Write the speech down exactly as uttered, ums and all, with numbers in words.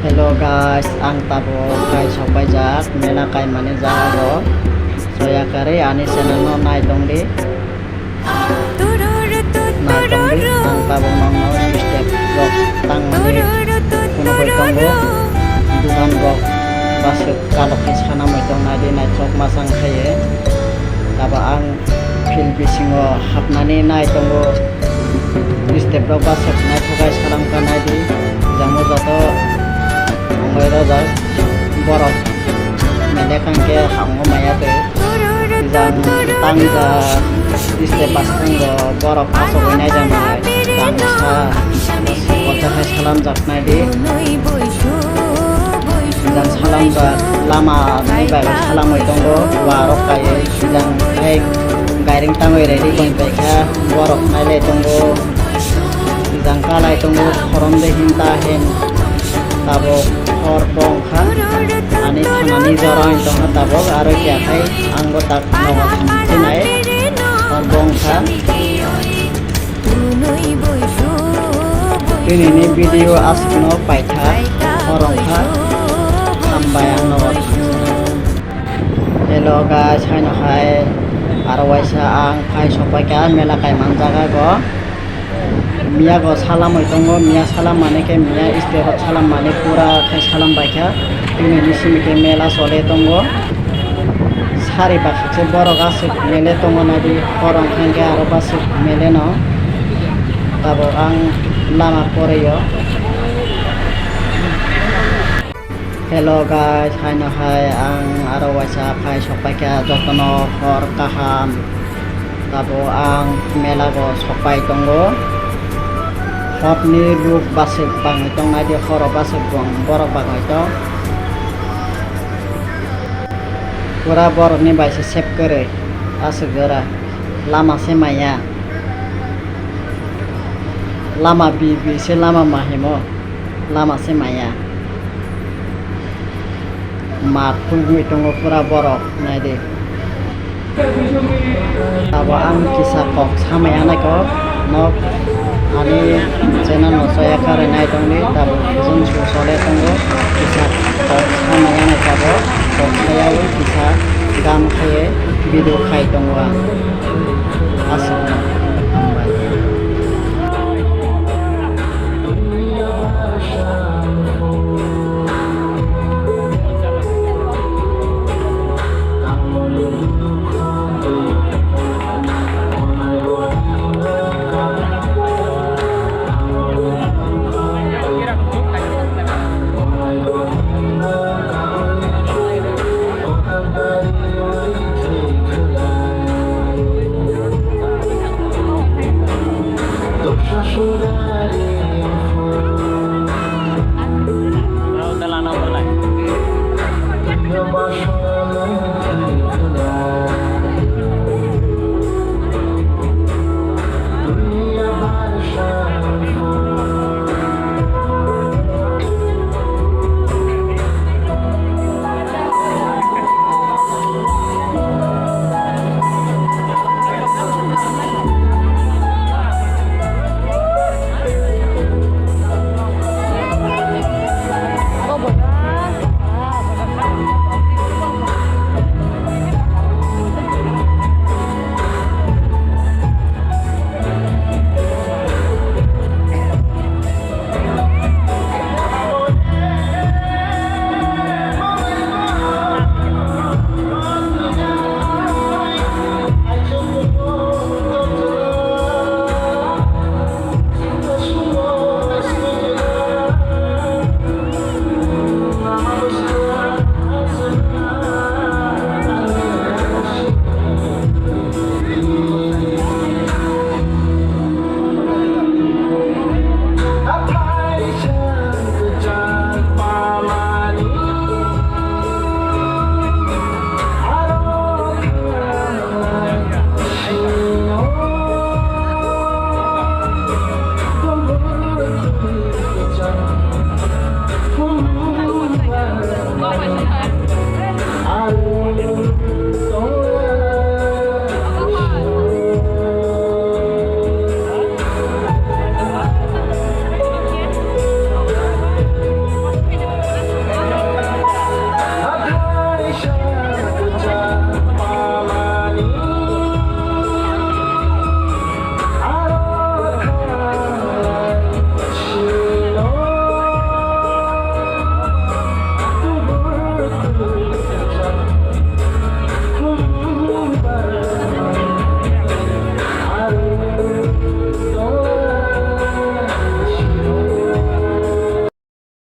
Hello guys, ang tabuk kai sokpaijak mela kaimani jaga o. Soya kwrwi ani channel no nai tongdi. Nai tongdi, ang tabuk nokno step rok tangmani phunugwi tongo. Dukan rok baswk kalok khe sana mui tong naidi, naithok masang khaiye. Tabuk ang field bisingo hapnani nai tongo. Step rok baswk naithok khe salam kha naidi. Jang o joto ongoi rojak borok mele kangkhe hango maya twi. Jang tang ja step baswk tongo, borok asogwi nai jang nai. Jang sa kocha khe salam jak naidi. Jang salam jak lama ni bai salamwi tongo, wa rok kaiwi. Jang hai gairing tangwi ready koi paikha, borok nailai tongo. Jang kalai tongo, khorom de hinta hin. Tabuk hor bongkha, ani thanani jora wng tongkha tabuk, aro khe hai ang bo tak nogo thanai hor bongkha. Tini ni video aswkno paitha, hor wngkha, hambai ang nogo. Hello guys, haino hai aro waisa ang phai sokpaikha mela kaiman jaga go. Miya go salamwi tongo, miya salam mani khe miya step rok salam mani pura khai salam baikha. Tini ni simi khe mela chole tongo. Sari baksa se borok aswk mele tongo naidi, hor wngkha khe aro baswk mele no. Tabuk ang lama koroi o. Hello guys, haino hai ang aro waisa phai sokpaikha, jotono hor kaham. Tabuk ang mela go sokpai tongo. Horni luk baswk bangwi tong naidi, horo baswk bong borok bangwi tong. Pura borokni bai se sep kwrwi aswk jora. Lama se maya. Lama bi bi se lama ma himo. Lama se maya. Mat phulgwi tongo pura borok, naidi. Abo ang kisa kok samaya naikok, nok ani channel no soya kare nai tongdi, tabuk kisa su sole tongo, kisa kok samaya naikabo, kok sayawi kisa gam khaye video khai tongo ang. Aswk.